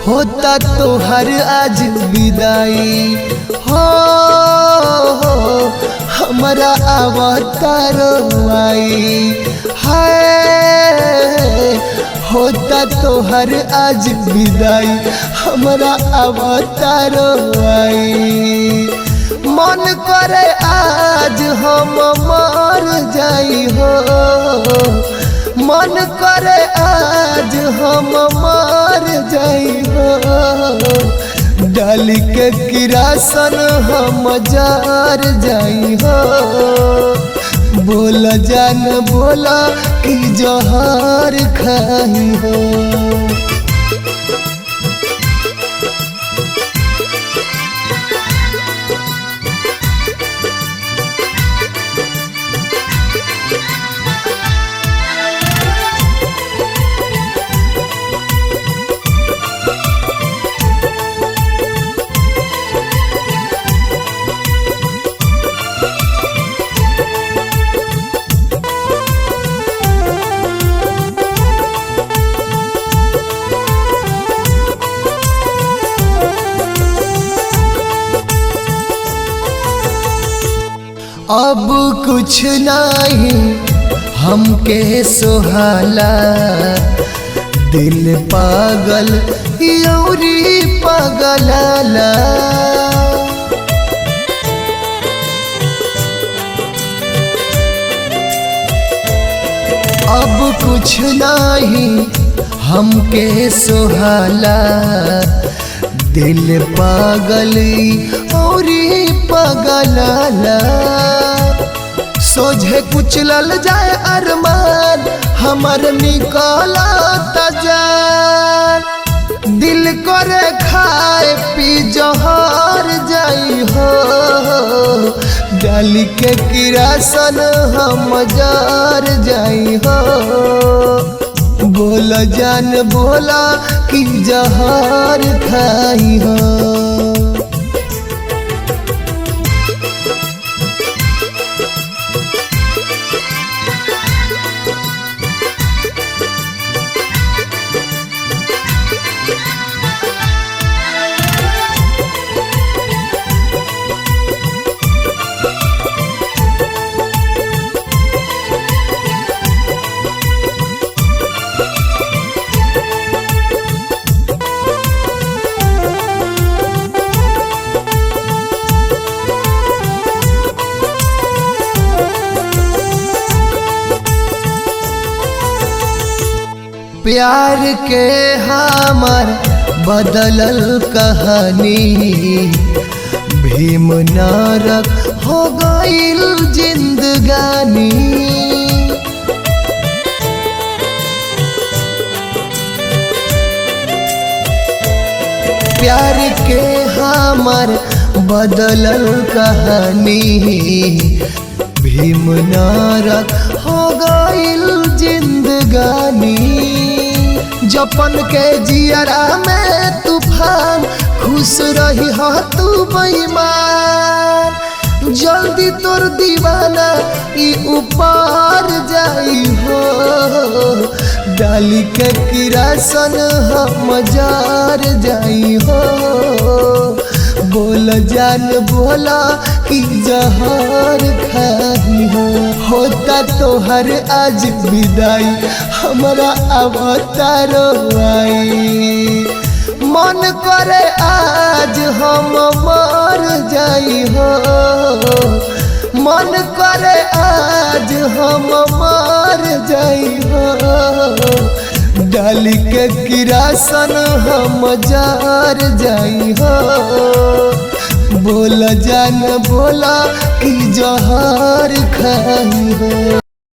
होता तोहर आज विदाई हो, हमरा अवतार आई है। होता तोहर आज विदाई हमरा अवतार आई। मन करे आज हम मर जाई हो, मन करे आज हम मर जाई हो। डाली के किरासन हम जार जाई हो। बोला जान बोला कि जहर खाई हो। अब कुछ नहीं हमके सोहाला, दिल पागल यौरी पगलाला। अब कुछ नहीं हमके सोहाला, दिल पागल औरी पगलाला। सोझे कुचलल जाए अरमान हमर निकला जान। दिल करे खाए पी जहर जाई हो। डाली के किरासन हम जार जाई हो। बोला जान बोला कि जहर खाई हो। प्यार के हमर बदलल कहानी, भीम नारक हो गईल जिंदगानी। प्यार के हमर बदलल कहानी, भीम नारक हो गईल जिंदगानी। जपन के जियरा में तूफान, खुश रही हो तू बेईमान। जल्दी तोर दीवाना ई ऊपर जाई हो। डाली के किरासन हम जार जाई हो। बोला जान बोला कि जहर खाई हो। होता तोहर आज विदाई हमरा अवतार आई। मन करे आज हम मर जाई हो, मन करे आज हम मर जाई हो। डाली के किरासन हम जार जाई हो। बोला जान बोला कि जहर खाई हो।